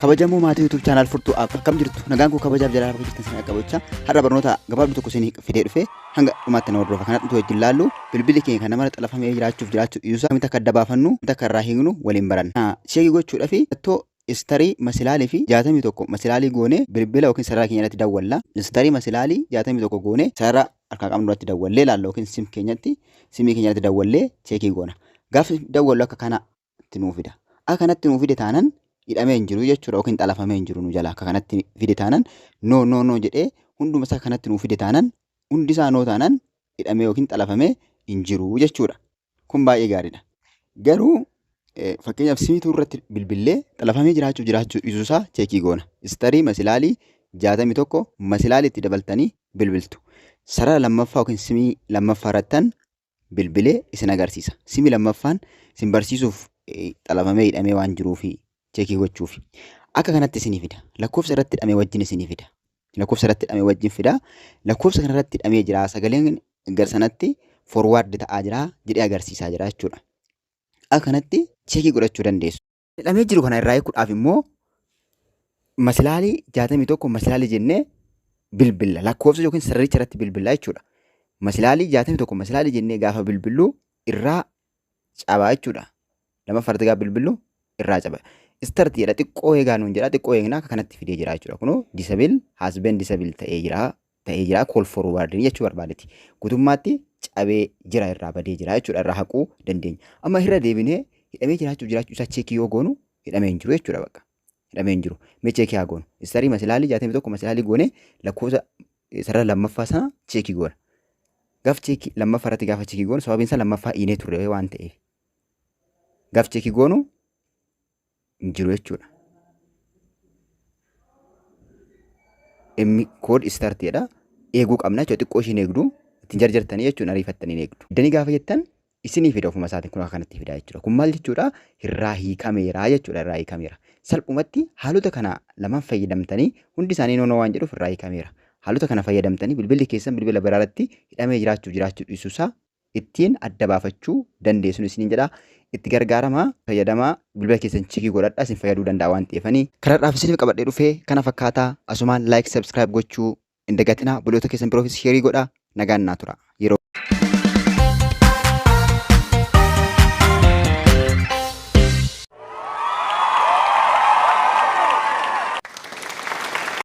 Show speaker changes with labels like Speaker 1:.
Speaker 1: Kabajamoo maatii YouTube channel Furtuu App, akkam jirtu? Nagaan koo kabajaaf jaalala bakka jirtan isin qaqqabachaa, har'a barnoota gabaabduu tokko isinii fidee dhufe. Hanga dhumaatti na hordofa. Kanatti nuti wajjin laallu, bilbilli keenya kan namarra xalafamee jiraachuuf jiraachuu dhiisuusaa akkamitti akka adda baafannu, akkamitti akka irraa hiiknu waliin baranna. Cheekii gochuudhaaf mallattoo istarii masilaalii fi 61 masilaalii goonee bilbila yookiin sarara keenya irratti dawwalla. Istarii masilaalii 61 goonee sarara harkaa qabnu irratti dawwallee laalla, yookiin sim keenyatti, simii keenya irratti dawwallee cheekii goona. Gaafa dawwallu akka kanatti nuu fida. Akka kanatti nuu fide taanan hidhamee hin jiru jechuudha, yookiin xalafamee hin jiru nu jala. Akka kanatti fide taanan, no, no, no jedhee hunduma isaa kanatti nuu fide taanan, hundi isaa no taanan, hidhamee yookiin xalafamee hin jiru jechuudha. Kun baay'ee gaariidha. Garuu fakkeenyaaf simituu irratti bilbillee xalafamee jiraachuu jiraachuu dhiisuusaa cheekii goona. Istarii masilaalii 61 masilaalii itti dabaltanii bilbiltu. Sarara lammaffaa yookiin simii lammaffaa irrattan bilbilee isin agarsiisa. Simi lammaffaan isin barsiisuuf, xalafamee hidhamee waan jiruufi cheekii gochuufi. Akka kanatti isinii fida. Lakkoofsa irratti hidhamee wajjin isinii fida. Lakkoofsa irratti hidhamee wajjin fida. Lakkoofsa kana irratti hidhamee jira. Sagaleen gara sanatti forward ta'aa jira jedhee agarsiisaa jira jechuudha. Akka kanatti cheekii godhachuu dandeessu. Hidhamee jiru kana irraa hiikuudhaaf immoo masilaalii 61 masilaalii jennee bilbilla. Lakkoofsa yookiin sararicha irratti bilbilla jechuudha. Masilaalii 61 masilaalii jennee gaafa bilbillu irraa cabaa jechuudha. Lammaffaa irratti gaafa bilbillu irraa caba. Start jedha, xiqqoo eegaa nuun jedha, xiqqoo eegnaa, akka kanatti fidee jira jechuudha. Kunoo disable has been disable ta'ee jira, ta'ee jira, call forward jechuu barbaadeti. Guutummaatti cabee jira, irraa badee jira jechuudha, irraa haquu dandeenya. Amma irra deebinee hidhamee jiraachuu jiraachuu isaa cheekii yoo goonu hidhamee hin jiru jechuudha bakka. Hidhamee hin jiru. Mee cheekii haa goonu. Istarii masilaalii 61 masilaalii goonee lakkoofsa sarara lammaffaa sana cheekii goona. Gaaf cheekii lammaffaa irratti gaafa cheekii goonu, sababiin isaa lammaffaa iinee turre waan ta'eef. Gaaf cheekii goonu hin jiru jechuudha. Inni code start jedha. Eeguu qabna jechuudha. Xiqqoo ishiin eegdu, ittiin jarjartanii jechuun ariifattanii eegdu. Iddanii gaafa jettan isinii fida ofuma isaatiin, kun akka kanatti fida jechuudha. Kun maal jechuudha? Irraa hiikameera jechuudha. Irraa hiikameera. Salphumatti haalota kana lamaan fayyadamtanii, hundi isaanii no, no waan jedhuuf irraa hiikameera. Haalota kana fayyadamtanii bilbilli keessan bilbila biraa irratti hidhamee jiraachuu jiraachuu dhiisuusaa ittiin adda baafachuu dandeessuun isiniin jedha. Itti gargaaramaa, fayyadamaa, bilbila keessan cheekii godhadhaa, isin fayyaduu danda'a waan ta'eefanii. Kanarraaf isiniif qabadhee dhufee kana fakkaataa. Asumaan like, subscribe gochuu hin dagatinaa. Obboloota keessan biroofis sheerii godhaa. Nagaan naa tura. Yeroo.